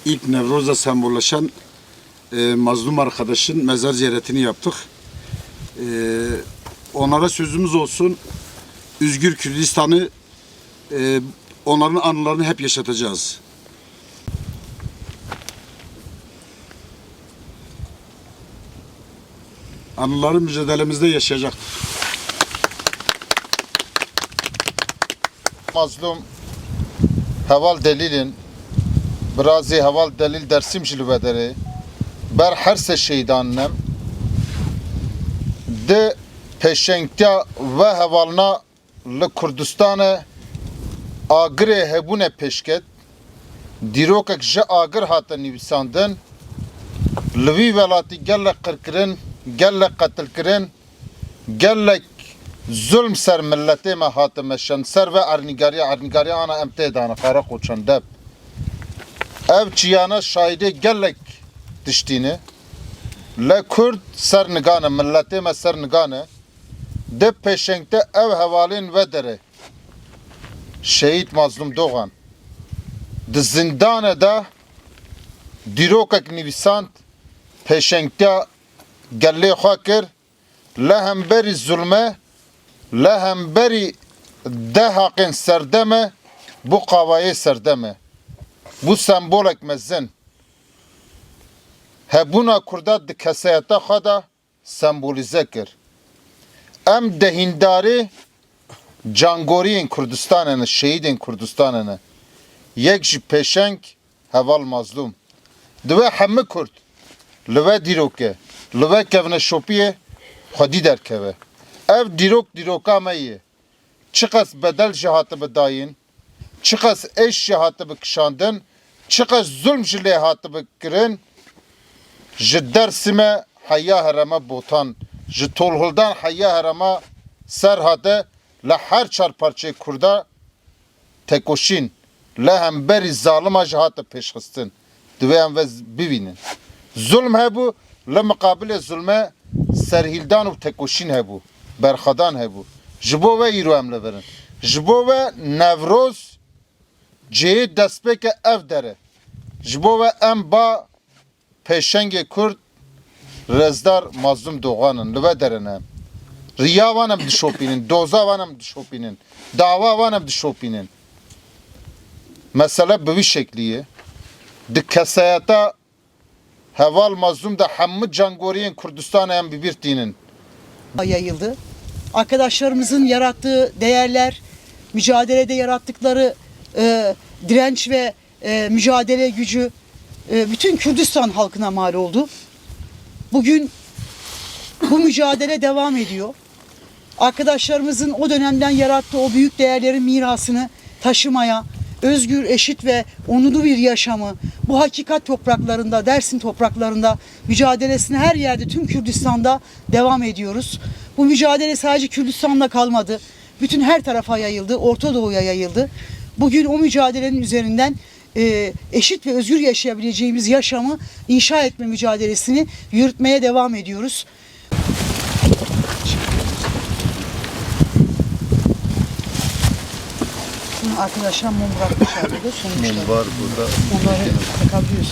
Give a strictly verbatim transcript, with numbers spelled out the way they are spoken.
İlk Nevroz'da sembolleşen, e, mazlum arkadaşın mezar ziyaretini yaptık. E, onlara sözümüz olsun. Özgür Kürdistan'ı, e, onların anılarını hep yaşatacağız. Anıları mücadelemizde yaşayacaktır. Mazlum heval Delîl in, birazê heval Delîl Dersim jî li vê derê, ber her se şehîdan in. Em di pêşengtiya ve hevalna li Kurdistanê agirê hebûne pêşket. Dîrokek ji agir hate nivîsandin. Li vî welatî gelek qirkirin, gelek qetilkirin, gelek zulm ser miletê me hate meşand, ser ve ernîgariya, ernîgariya ana em tê dane, Qereqoçan, Dep. Ev çiyana şahidê gelek tiştî ne. Le Kurd ser nigane, miletê me ser nigane. Di pêşengte ev hevalên ve derê, şehîd Mazlûm Dogan di zindane de dîrokek nivîsand, pêşengtiya gelê xwe kir, le hemberî zulme, le hemberî dehaqên serdeme, bû qavayê serdeme, bû sembolek mezin. Hebûna Kurda di kesayeta xwe de sembolîze kir. Em dehîndarê cangoriyên Kurdistanê ne, şehîdên Kurdistanê ne. Yek jî pêşeng heval Mazlûm. Divê hemî Kurd li ve dîrokê, li ve kevneşopiyê xwedî derkeve. Ev dîrok dîroka me ye. Çiqas bedel jî hatibe dayîn, çiqas êş jî hatibe kişandin, çiqas zulm ji lê hatibe kirin, ji Dersimê heya herêma Botan, ji Tolhildan heya herêma Serhadê, li her çar parçeyê Kurda tekoşîn, li hemberî zalima jî hate pêşxistin. Divê em ve z-, bibînin. Zulm hebû, li miqabilê zulme serhîldan û tekoşîn hebû, berxwedan hebû. Ji bo ve îro em li vir in. Ji bo ve Newroz cihê destpêke ev der e. Ji bo ve em ba pêşengê Kurd Rêzdar Mazlûm Dogan in, li ve derê ne. Riya wan em dişopînin, doza wan em dişopînin, dawa wan em dişopînin. Mesele bi vî şeklî ye. Di kesayeta heval Mazlûm de hemû cangoriyên Kurdistanê em bi bîr tînin. Yayıldı. Arkadaşlarımızın yarattığı değerler, mücadelede yarattıkları e, direnç ve e, mücadele gücü e, bütün Kürdistan halkına mal oldu. Bugün bu mücadele devam ediyor. Arkadaşlarımızın o dönemden yarattığı o büyük değerlerin mirasını taşımaya, özgür, eşit ve onurlu bir yaşamı bu hakikat topraklarında, Dersim topraklarında mücadelesini her yerde, tüm Kürdistan'da devam ediyoruz. Bu mücadele sadece Kürdistan'da kalmadı. Bütün her tarafa yayıldı, Orta Doğu'ya yayıldı. Bugün o mücadelenin üzerinden e, eşit ve özgür yaşayabileceğimiz yaşamı inşa etme mücadelesini yürütmeye devam ediyoruz. Arkadaşlar mum bırakmışlar burada. Sonuçta. Mum var burada. Onları takabiliyorsan.